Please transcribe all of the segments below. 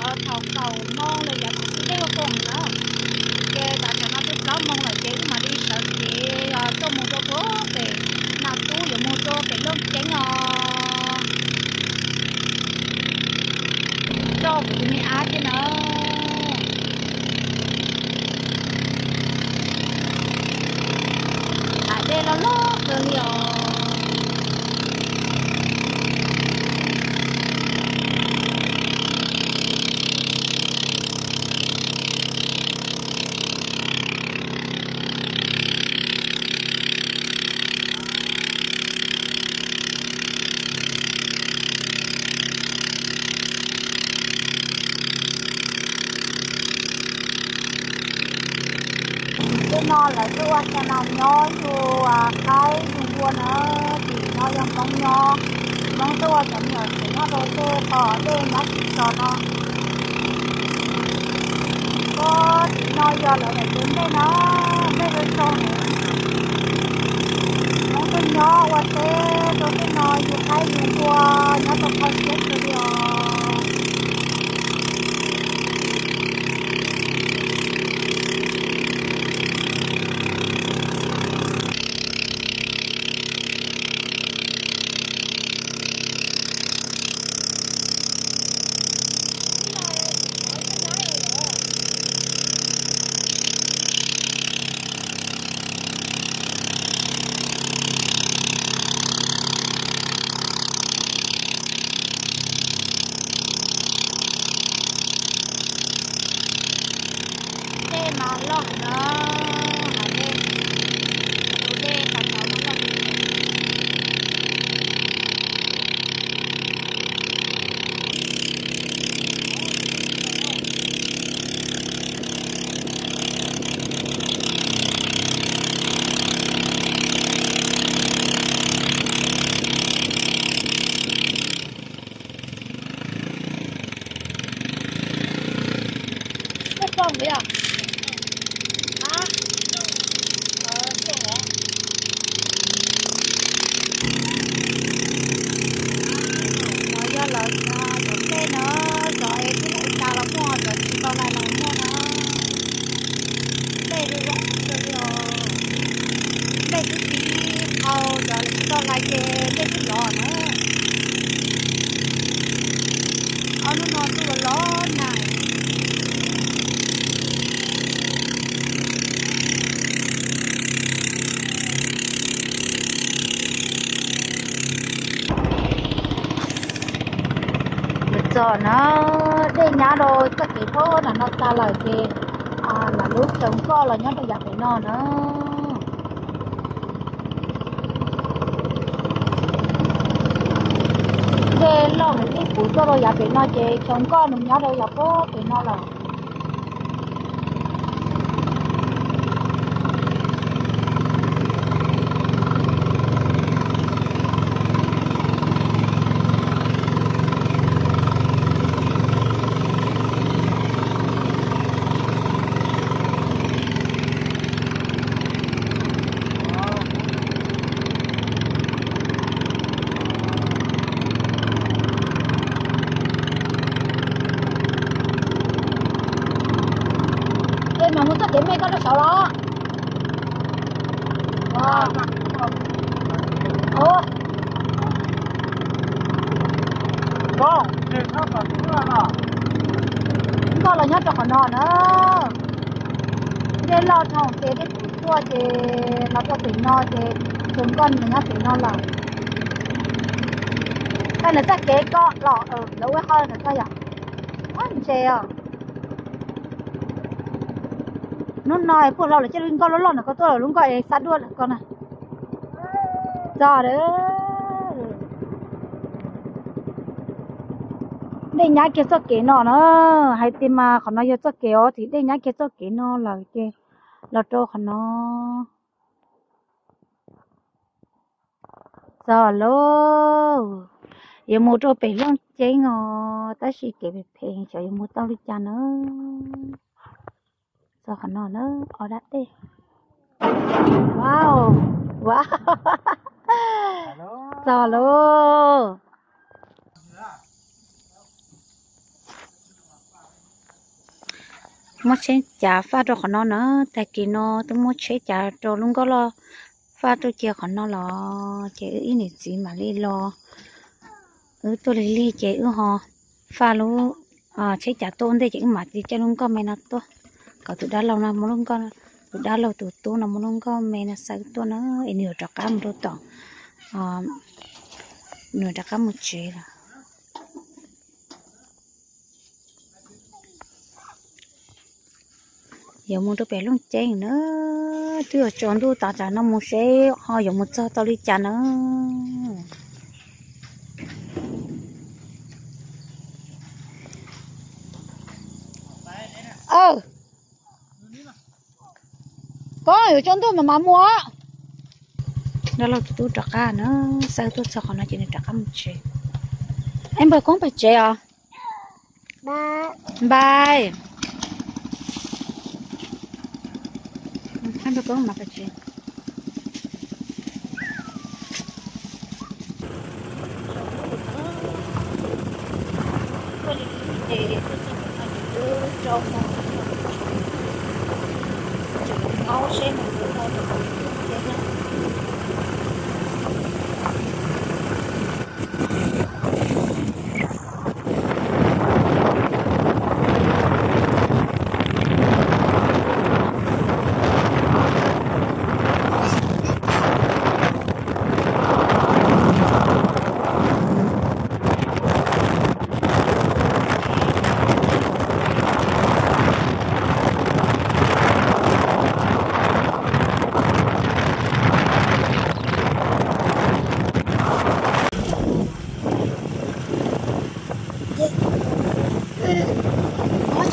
Thaum kaum moos los yog thaum twg dej ua foom na, ces tam sim no twb plaub moos lawm ces wb mam li sawv kev tuaj mus rau puag pem Naj Tub, yuav mus rau pem Looj Ceeb os. Rau kuv tus me ab thiab na. Daim dej loj loj kawg li os. Tej no lawv tuaj ua xya nas nyob yug qaib yug npua na, tim no yog Hmoob nyob, Hmoob tuaj ua cov me nyuam tsev nyob rau tej qhov dej nyab tsis tso no. Koj tim no yog lawv daim tus dej no, dej zoo zoo na. Hmoob tuaj nyob ua teb rau tej no yug qaib yug npua nyob tau kho siab kawg li os. Dej mas loj heev na, hav dej, tus dej tas tod mas loj heev. Xyoob phooj yog, a, xyoob os. No yog lawv cov dej na, cov es twb hlais tas los muaj, cov tsis tau hlais los muaj na. Dej zoo zoo kawg li os. Dej twb tsis qau, cov tsis tau hlais ces dej twb lov na. Ob hnub no twb los los nag. Txog na, dej nyab rau txoj kev puag nram no tag lawm ces lam lub xyoo nkoj los nyob rau yav pem no na. Dej loj heev, dej puv tuaj rau yav pem no ces xyoo nkoj nws nyob rau yav puag pem no lawm. Ej, mas muaj txoj kev me koj rau saud los? Nkoj los nyob rau qhov no na. Dej loj dhau ces dej puv tuaj ces los rau pem no ces tus nkoj nws nyob pem no lawm. Tau lawv txoj kev ko los lawv ua qhov ntawd ko yom. Ntse os. Hnub no puag hlo lawv coj lub nkoj loj loj ntawm ko tuaj, lub nkoj es xab duaj ntawm ko na. Txog, dej nyab kiag txoj kev no na. Hais tias mas qhov no yog txoj kev os, ces dej nyab kiag txoj kev no lawm ces los rau qhov no. Txog lauj, yuav mus rau pem Looj Ceeb os, tab sis kev phem phem xyov yuav mus tau li cas na. Txog qhov no na, o dab dej. Wow, wow. Txog lauj. Muab tsheb cav faj rau qhov no na, tag kis no twb muab tsheb cav rau lub nkoj loj faj tuaj cia qhov no los ces wb ib niam txiv mam li los. Wb tuaj lig lig ces wb ho faj lub tsheb cav tuaj ua ntej ces wb mam li caij lub nkoj me no tuaj, kom tus dab laug no muab lub nkoj, tus dab laug tus tub no muab lub nkoj me no xa wb tuaj na, es nws yuav rov qab mus rau tom, nws rov qab mus tsev lawm. Yuav mus rau pem Looj Ceeb na, twb yuav tsaus ntuj tas tsam no mus seb ho yuav mus txog tau li cas na. Koj yuav tsaus ntuj mas mam mus. Dab laug tus tub rov qab na, xa wb tuaj txog qhov no ces nws rov qab mus tsev. Em, npawg Koob pais tsev os? Npais. Npawg Koob mas pais tsev.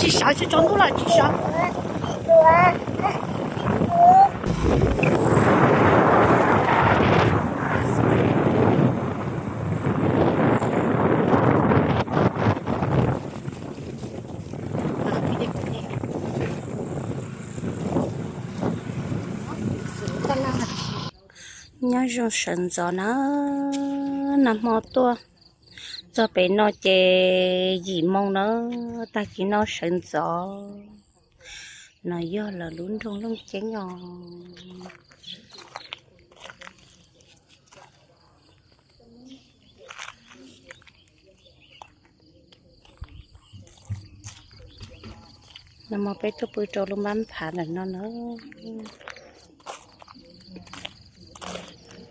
Tsis sawv, tsis tsaus ntuj lawm tsis sawv. Nyob zoo sawv ntxov na, nag hmo tuaj txog pem no ces yim moo na, tag kis no sawv ntxov. No yog lawv lub nroog Looj Ceeb os. Nag hmo peb tuaj pw rau lub npab nphav ntawm no na.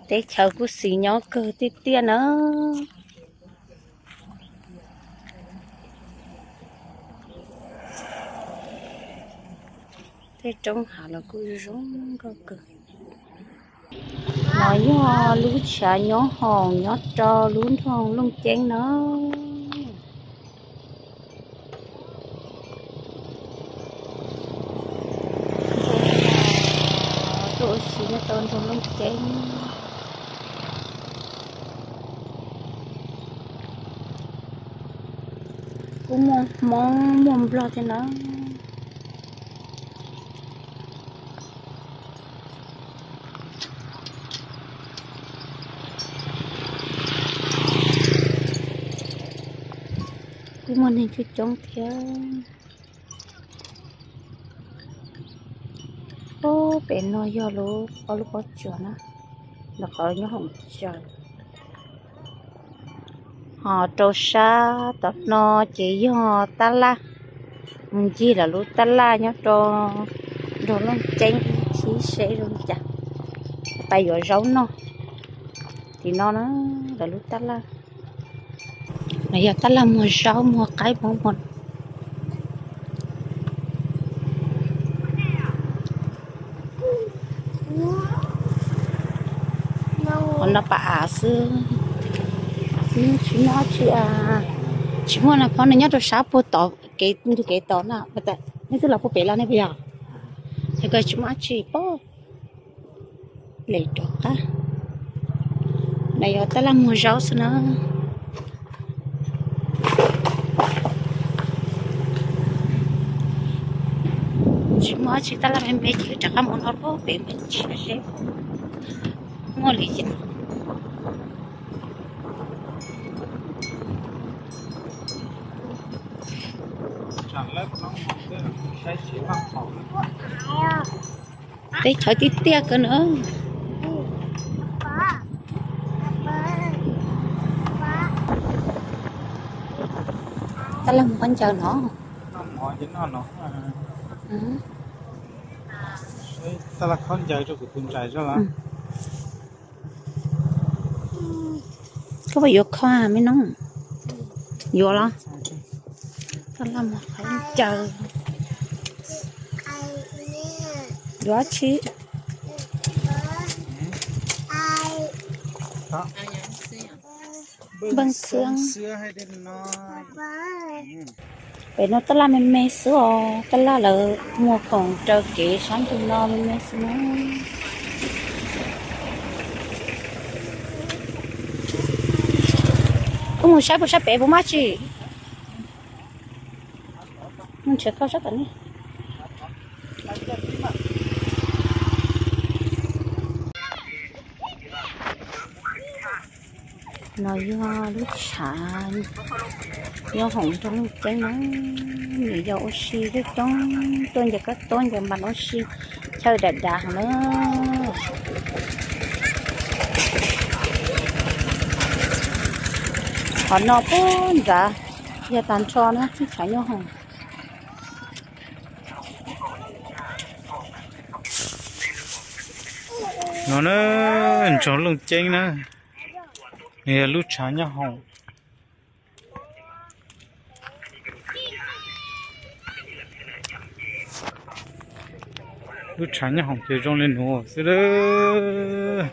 Teb chaws kuj xis nyob kawg tiag tiag na. Tej roob hav los kuj zoo nkauj kawg. No yog lub tshav nyob hoom nyob rau lub nroog Looj Ceeb na. Tuaj ua si nyob rau nroog Looj Ceeb. Kuj muaj Hmoob muaj Nplog thiab na. Kuj muaj neeg coob coob thiab. Pem no yog lub pob, lub pob tsuas na, nws qhov nyob hoom tsaws. Ho rau sab tom no ces yog tab laj, mus ncig lawv lub tab laj nyob rau nroog Looj Ceeb ib chim seb zoo li cas, pais yuav zaub noj. Tim no na, lawv lub tab laj. No yog tab laj muag zaub muag qaib muag. Qhov no pas av xwb, tsis muaj dab tsi, tsis muaj na, phauj, nws nyob rau sab puag tod, kev ntug kev tod na, nej twb los puag pem los nej puas yog? Yog kawg tsis muaj dab tsi pob. Lem rov qab. No yog tab laj muag zaub xwb na. Tsis muaj dab tsi, tab laj me me ces rov qab mus no puag pem me ntsis seb muaj li cas. Teb chaws tiaj tiaj kawg na. Tab laj mus khaub ncaws no. Tab laj khaub ncaws rau kuv tus ntxhais zoj los. Koj puas yuav kho me noob? Yuav los? Tab laj mus khaub ncaws. Yuav dab tsi? Npawg Khwb. Pem no tab laj me me xwb os, tab laj lawv muag khoom raws kev sab ntug no me me xwb na. Koj mus saib puas sab pem puas muaj tsi? Mus nrhiav koj sab tom ne. No yog lub tshav nyob hoom nroog Looj Ceeb na. Nws yog ua si coob coob tuaj ncaws kab tob ncaws npas ua si chaw dav dav heev na. Qhov no puag nrad yog tag nrho na lub tshav nyob hoom. No na, nroog Looj Ceeb na, nws yog lub tshav nyob hoom. Lub tshav nyob hoom ces zoo li nuav xwb lawm.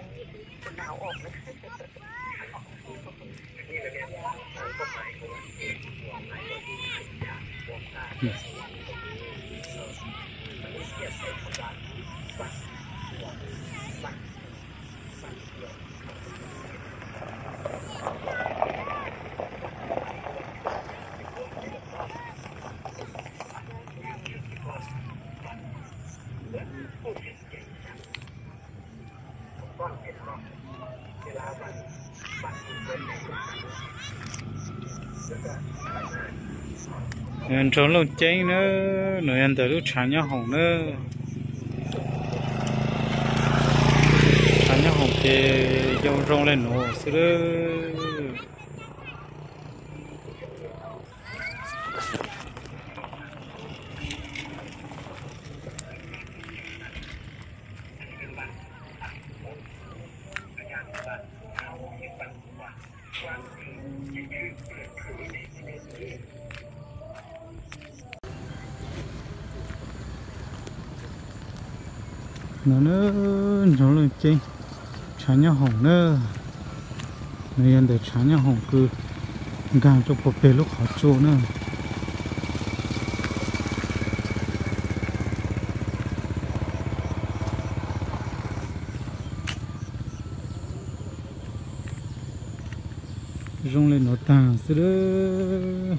Nroog Looj Ceeb na, nws yog ntawm lub tshav nyob hoom na. Tshav nyob hoom ces zoo zoo li nuav xwb lawm. No na, nroog Looj Ceeb, tshav nyob hoom na. Nws yog ntawm tshav nyob hoom kws nkaag rua puag peg lub qhov tsua na. Zoo li nuav taag xwb lawm.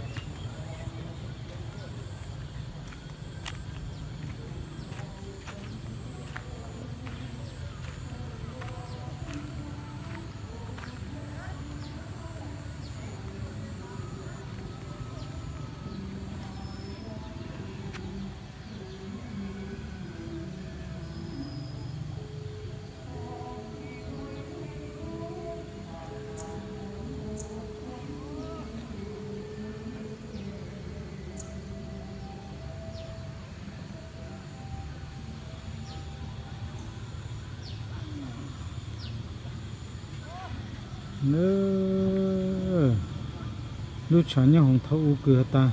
Lub tshav nyob hoom thaum u kws has tas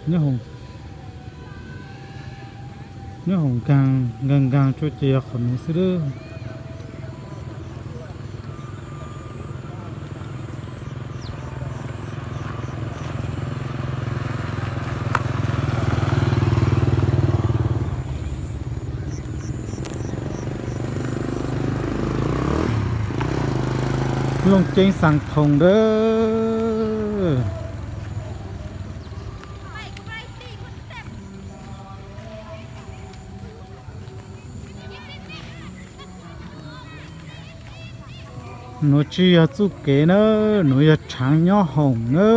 nyob hoom nkaag nkaag nkaag tsua ces yog qhov nuav xwb lawm. Looj Ceeb Xaas Thoos dawb. Nuav tsi yog txuj kev na, nuav yog tshaav nyob hoom na.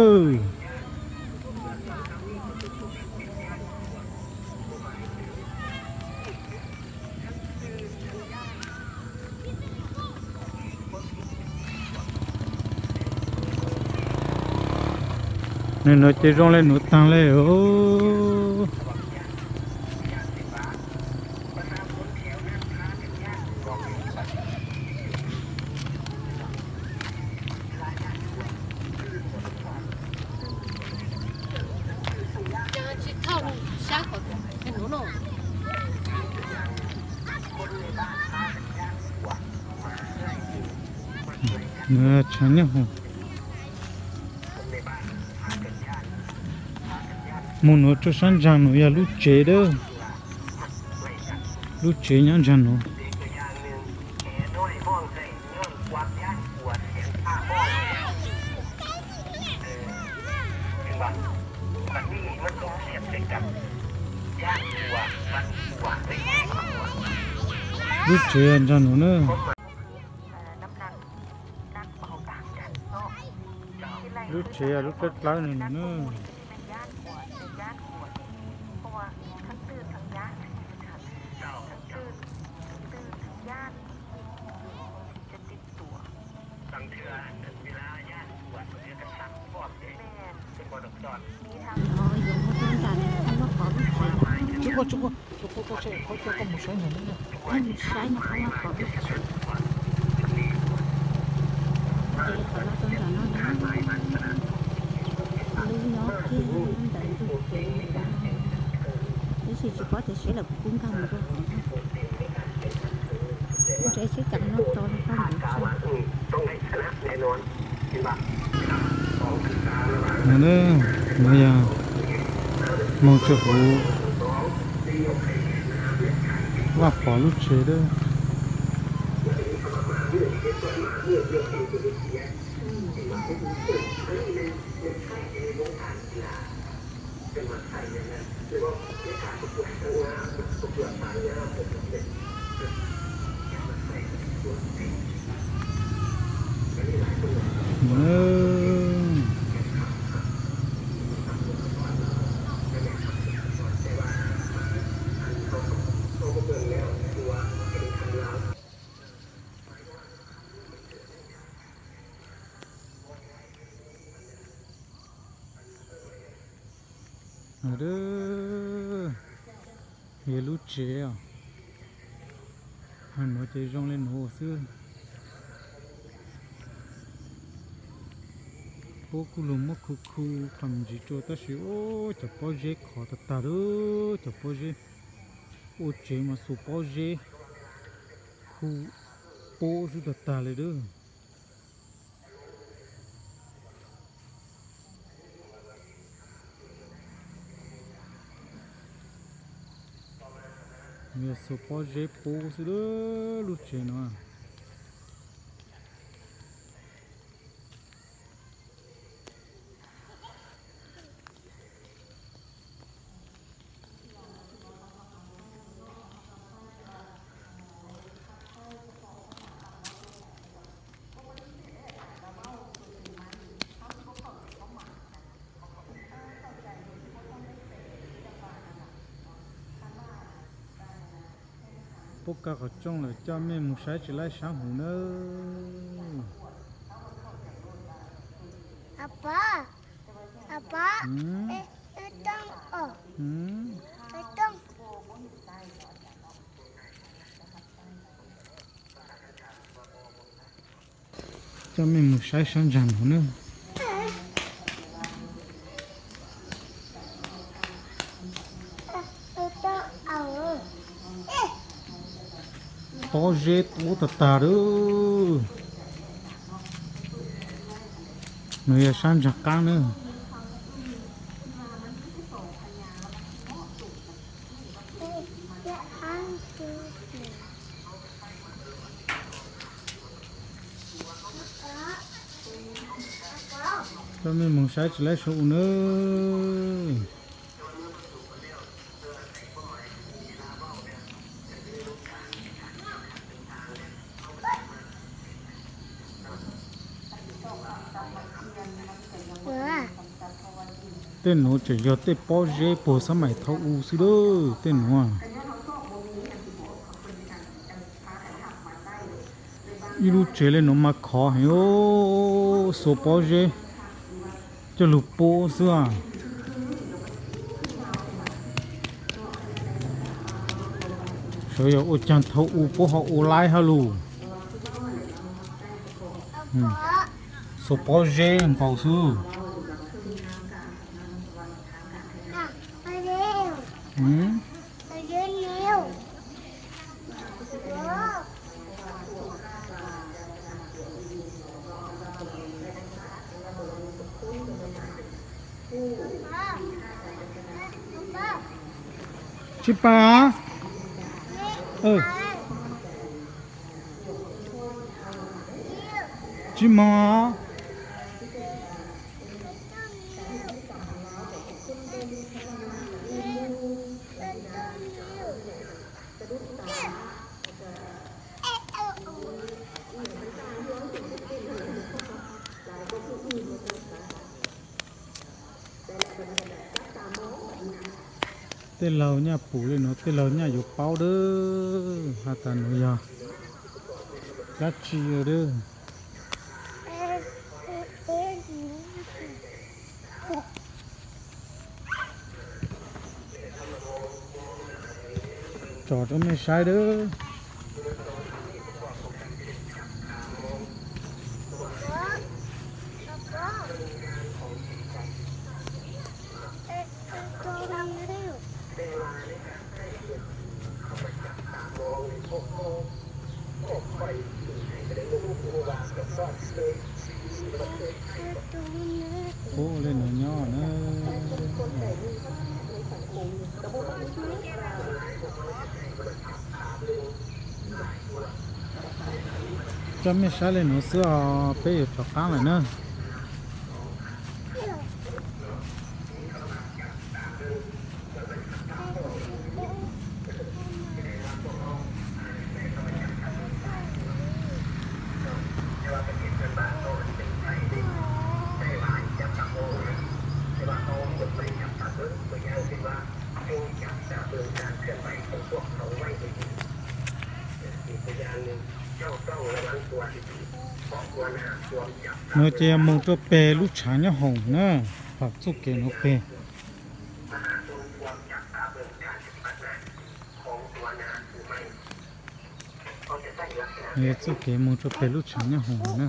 Nws nuav ces zoo le nuav taag le os. Nws tshav nyob hauv. Moog nuav rua saab nraag nuav yog lub tsev dawb. Lub tsev nyob nraag nuav. Lub tsev nraag nuav na. Lub tsev lub dlawb dlawb no na. Tsis ua, tsis ua, tsis ua, tsis ua, tsis ua, tsis ua, tsis ua. Ces qhov no tau nram no na, lub nyob kiag ntawm ntug kev ntawd, tab sis tsis paub tias seb lawv puas pub nkag mus rau hauv. Ntsia seb cas no tso no koj mus tso. No, no yog moog rua huv Vaj Pov lub tsev lawm. Yog lub tsev os, nuav ces zoo le nuav xwb. Puab kuj lug muab khu khu qhov me ntsis rua tab sis ua cov pob zeb khov tag tag lawm, cov pob zeb ua tsev mas xuas pob zeb khu pub xwb tag tag le lawm. Yog xuas pob zeb pub xwb lub tsev no. Puab kaw qhov rooj lawm, coj mej mus saib tsis laib sab huv nawb. Coj mej mus saib sab ntsa nuav na. Pob zeb pub tag tag lawm. Nuav yog sab ntsa qaab na. Coj mej mus saib tsis laib sab huv nawb. Tej nuav tseem yog tej pob zeb puag xab maim thaum u xwb lawm tej nuav. Ib lub tsev le nuav mas khov heev, xuas pob zeb. Coj lug pub xwb. Sawv yog ua caag thaum u puab ho ua laib hab lug. Xuas pob zeb nkaus xwb. Tsis paub. Tsis mog. Tej laug nyaj pum le nuav, tej laug nyaj yuav paub dawb. Has tas nuav yog dlaab tsi dawb. Tso rau mej saib dawb. Ub, le nuav nyob na. Coj mej saib le nuav xwb os, peb yuav rov qaab lawm na. Nuav ces yog moog rua peg lub tshaav nyob hoom na, thaum txuj kev nuav peg. Nuav yog txuj kev moog rua peg lub tshaav nyob hoom na.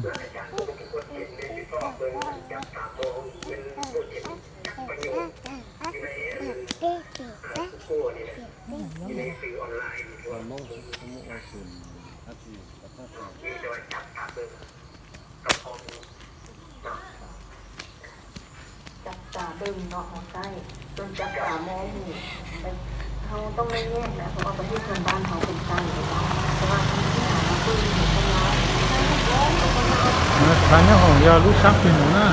Tshaav nyob hoom yog lub sab peg nuav na.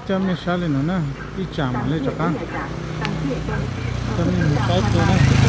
Coj mej saib le nuav na, ib tsam mam le rov qaab. Coj mej moog saib dlua na.